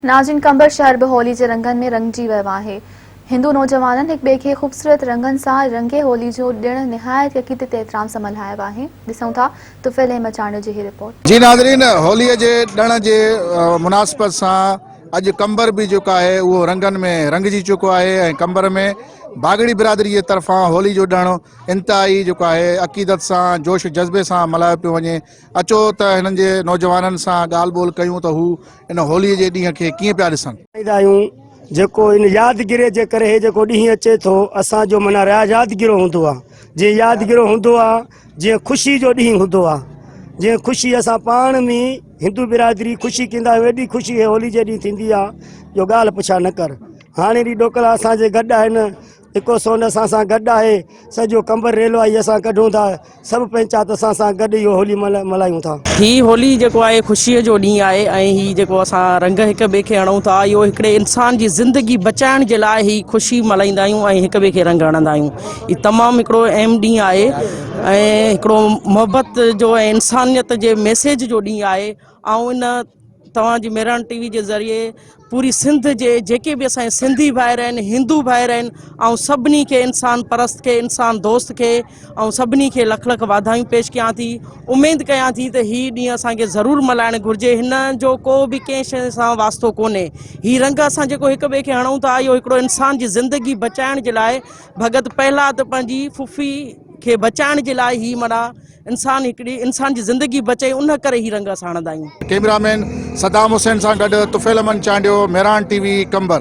ناظرين قمبر شهر به هولي جي رنگن ۾ رڱجي ويو آهي. هندو نوجوانن هڪ ٻئي کي خوبصورت رنگن سان رنگي هولي جو ڏڻ نهايت عقيدت احترام سان ملهايو آهي. ڏسون ٿا طفيل احمد چانڊيو جي هي رپورٽ. جي ناظرين هولي جي ڏڻ جي مناسبت سان اڄ قمبر به جيڪو آهي اهو رنگن ۾ رنگجي چڪو آهي ۽ قمبر ۾ باگڙي برادري جي طرفان هولي جو ڏڻ انتهائي جيڪو آهي عقيدت سان جوش جذبي سان ملهايو پيو وڃي اچو ته هنن جي نوجوانن سان ڳالهه ٻولهه ڪيون ته هو ان هوليء جي ڏينهن کي ڪيئن پيا ڏسن. ملهائيندا آهيون جيڪو ان يادگيري جي ڪري هي جيڪو ڏينهن اچي ٿو اسان جو معنيٰ يادگيرو هوندو آ جيئن يادگيرو هوندو آ جيئن خوشي جو ڏينهن هوندو آ جيئن خوشي اسان پاڻ ۾ هندو برادري خوشي ڪندا آهيون ايڏي خوشي هي هولي جي ڏينهن ٿيندي آ جو ڳالهه پڇا نه ڪر هاڻي ڏينهن ڏوڪلا اسان جي گڏ آهن هڪو سون اسان سان گڏ آهي، سڄو قمبر ريلوائي اسان ڪڍون ٿا، سڀ پئنچات اسان سان گڏ اهو هولي ملهايون ٿا. هي هولي جيڪو آهي خوشيء جو ڏينهن آهي ۽ هي جيڪو اسان رنگ هڪ ٻئي کي هڻون ٿا اهو هڪڙي انسان جي زندگي بچائڻ جي لاء هي خوشي ملهائيندا آهيون ۽ هڪ ٻئي کي رنگ هڻندا آهيون هي تمام هڪڙو اهم ڏينهن آهي ۽ هڪڙو محبت جو ۽ انسانيت جي ميسيج جو ڏينهن آهي آئون ان توهان جي مهراڻ ٽي وي جي ذريعي پوري سنڌ جي جيڪي به اسان جا سنڌي ڀائر آهن هندو ڀائر آهن آئون سڀني کي انسان پرست کي انسان دوست کي آئون سڀني کي لک لک واڌايون پيش ڪيان ٿي اميد ڪيان ٿي ته هي ڏينهن اسان کي ضرور ملهائڻ گهرجي هن جو ڪو به ڪنهن شيء سان واسطو ڪونهي هي رنگ اسان جيڪو هڪ ٻئي کي هڻون ٿا اهو هڪڙو انسان جي زندگي بچائڻ جي لاء ڀڳت پهلاد پنهنجي ڦڦي کي بچائڻ جي لاء هي معنيٰ انسان هڪڙي انسان جي زندگي بچائي ان ڪري هي رنگ اسان هڻندا آهيون. ڪئميرا مين صدام حسين سان گڏ طفيل احمد چانڊيو، مهراڻ ٽي وي، قمبر.